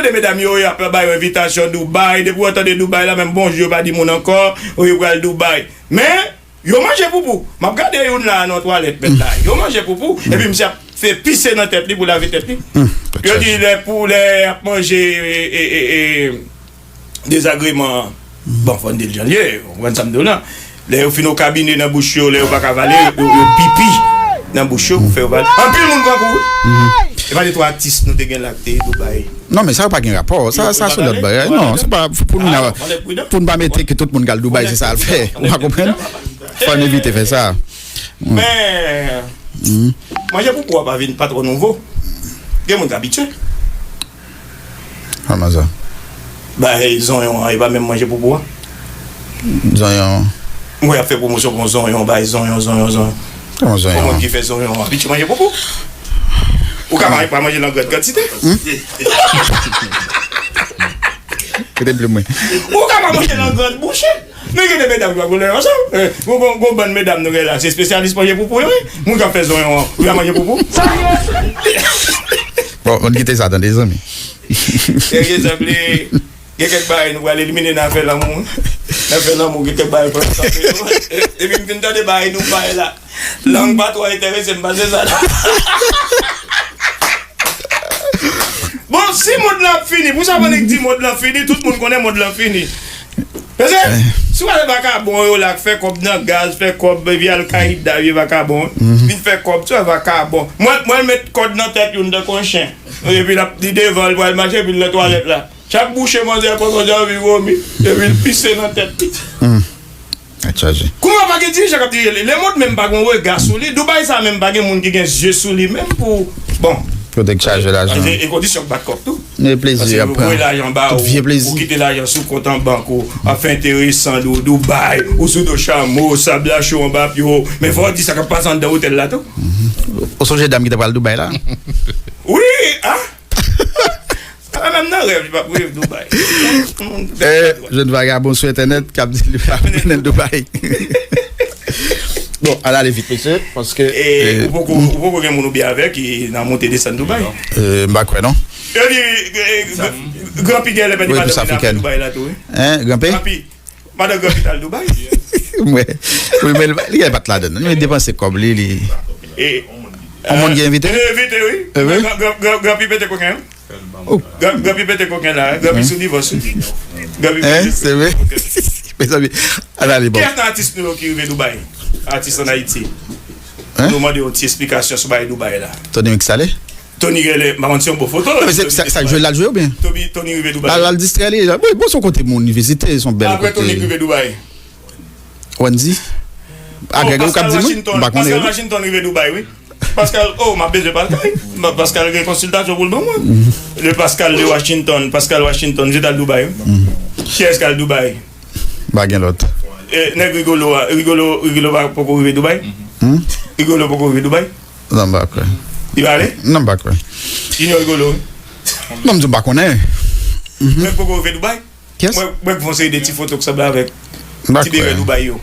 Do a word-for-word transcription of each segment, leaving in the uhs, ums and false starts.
E medam yo, y ap ba yo envitasyon Dubai. Depi w tande Dubai la, menm bonjou yo pa di moun ankò, yo pral Dubai. Men, yo manje poupou. M ap gade youn la nan twalèt, mèt la. Yo manje poupou, epi misye ap fè pise nan tèt li pou lave tèt li. Yo di lè pou lè ap manje e, e, e, e, dezagreman. Bon, fò n di l jan l ye, ou konprann sa m di w lan. Lè yo fin okabine nan bouch yo, lè yo pa ka vale, yo, yo pipi nan bouch yo pou fè yo vale. Anpil moun pran kou, wi. E pa de twa atis nou te gen la ki te Dubai. Non, men sa yo pa gen rapò. Sa, sa se lòt bagay. Non, se pa pou nou, pou n pa mete ke tout moun k al Dubai, se sa l fè. Ou pa konprann? Fò n evite fè sa. Men, manje poupou a pa vin pa twò nouvo. Gen moun k abitye. Kòman sa? Bay zonyon an, e pa menm manje poupou a. Zonyon. Mwen ap fè pwomosyon pou zonyon, bay zonyon, zonyon, zonyon. Kòman zonyon? Pou moun ki fè zonyon an, abitye manje poupou. Ou ka pa manje l an gran kantite. Kite plim mwen. Ou ka pa manje l an gran bouche. Men gen de medam ki pa koule ansanm. Eh, gon, gon, gon bann medam nou gen la, se espesyalis manje poupou yo, wi. Moun k ap fè zonyon an, ou ka manje poupou. Bon, ann kite sa, tande, zanmi. Gen egzanp, gen kèk bagay nou pral elimine nan afè lanmou. Nan afè lanmou, gen kèk bagay pral kanpe yo. Depi m fin tande bagay nou bay la, lang pa twò enterese m pase sa la. Bon, si mond lan ap fini, pou sa moun ki di mond lan fini, tout moun konnen mond lan fini. Paske, si w ale vakabon yo la, k fè kòb nan gaz, fè kòb vye Al-Qaida, vye vakabon, vin fè kòb, se vakabon. Mwen, mwen met kòd nan tèt youn tankou yon chen. Epi l ap, li devan, l pral mache, epi l nan twalèt la. Chak bouche manzè pran, manzè anvi vomi, epi l pise nan tèt li. Tèt chaje. Kouman pa gen dirijan k ap dirije li? Lemond menm pa gen yon rega sou li. Dubai sa menm pa gen moun ki gen zye sou li menm pou, bon. Kote k chaje lajan? E, e kondisyon k bat kòk tou. E plezi. Paske yo voye lajan ba ou, ou kite lajan sou kont an bank ou, ap fè enteresan Dou-, Dubai, ou sou do chamo, sab la cho anba pye w. Men fò w di sa k ap pase anndan otèl la tou. Ou sonje dam ki te pral Dubai la? Wi, a? Sa menm nan rèv, li p ap rive Dubai. Eh, jèn vagabon sou entènèt k ap di li p ap mennen l Dubai. Bon, ann ale vit, mesye, paske, eh, ou poko, ou poko gen moun ou byen avè ki nan monte desann Dubai? Eh, m pa kwè, non. Yo di, eh, Gran Pi gen lè pèdi madanm li nan Dubai la tou, wi. Hein, Gran Pi? Gran Pi. Madan Gran Pi t al Dubai. Mwen, wi, men li pa t ladann. Li depanse kòb li, li. E, yon moun ki envite? Li envite, wi. Gran, gran, gran, Gran Pi pete koken, wi. Gran, Gran Pi pete koken la, wi. Gran Pi sou divòs, wi. Gran Pi pete koken. Hein, se vre? Mezanmi, ann ale, bon. Kiyès nan atis nou yo ki rive Dubai? Atis ann Ayiti. Hein? Nou mande yon ti esplikasyon sou bagay Dubai la. Tony Mix ale? Tony genlè, m pa konn si yon bon foto. Non, men se sa, sa jwe l al jwe oubyen? Tony, Tony rive Dubai. Al, al distrè li. Bon, bon, se yon kote moun vizite, se yon bèl kote. Apre Tony rive Dubai. Wendy? A, Greg, ou k ap di m, wi? M pa konnen, Pascal Washington, Pascal Washington rive Dubai, wi. Pascal, oh, m ap bezwen pale. Pascal gen konsiltasyon pou l ban mwen. Le Pascal de Washington, Pascal Washington, se t al Dubai, wi. Kiyès k al Dubai? Pa gen lòt. E, nèg Rigolo a, Rigolo, Rigolo pa poko rive Dubai? Rigolo poko rive Dubai? Non, m pa kwè. Li pa ale? Non, m pa kwè. Junior Rigolo, wi. Non, m di m pa konnen. Nèg poko rive Dubai? Kiyès? Mwen, mwen k fè yon seri de ti foto k sanble avèk ti bebe Dubai yo.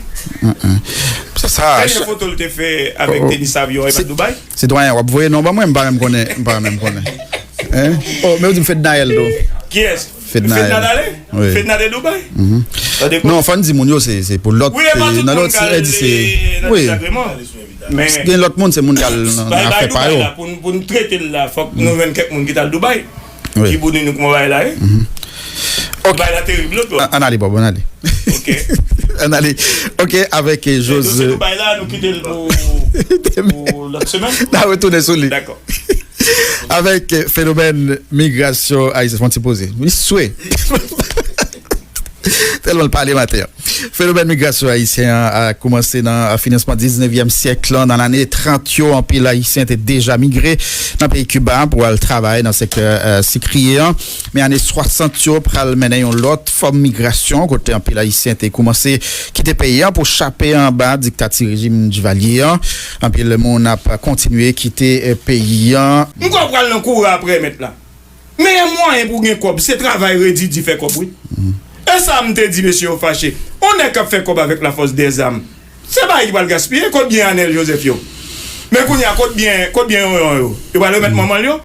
Se sa. Dènye foto l te fè avèk tenis avyon, e pa Dubai? Sitwayen, w ap voye non ban mwen, m pa menm konnen, m pa menm konnen. Hein? Oh, men ou di m Fednaelle tou. Kiyès? Fednaelle. Fednaelle ale? Wi. Fednaelle te Dubai? Non, fò n di moun yo, se, se pou lòt, wi, e pa tout nan lòt, se, wi. Gen lòt moun, se moun k al nan, nan afè pa yo. Pou n, pou n trete l la, fòk nou jwenn kèk moun ki t al Dubai. Wi. Ki pou di nou kòman bagay la ye. Ok. Bagay la terib, lòt lòt. Ann ale, Bob, ann ale. Ok. Ann ale. Ok, avèk, eh, Jose. Dosye Dubai la, nou kite l pou, pou lòt semèn. N a retounen sou li. Dakò. Avèk, eh, fenomèn migrasyon ayisyen, fè yon ti poze. Li swe. Tèlman l pale maten an. Fenomèn migrasyon ayisyen an a koumanse nan, a, finansman diznèvyèm syèk lan. Nan lane trant yo, anpil Ayisyen te deja migre nan peyi Kiba pou al travay nan sektè, eh, sikriye an. Men ane swasant yo pral mennen yon lòt fòm migrasyon, kote anpil Ayisyen te koumanse kite peyi an pou chape anba diktati rejim Divalye an. Anpil moun ap kontinye kite, eh, peyi an. M kwè w pral nan kouran apre mèt la. Meyè mwayen pou gen kòb, se travay redi di fè kòb, wi. E sa m te di mesye yo fache. On nèg k ap fè kòb avèk lafòs dèzam, se pa li ki pral gaspiye. Kot byen Anèl Jozèf yo? Men kounye a, kot byen, kot byen Yonyon yo? Yo pral remèt manman l yo?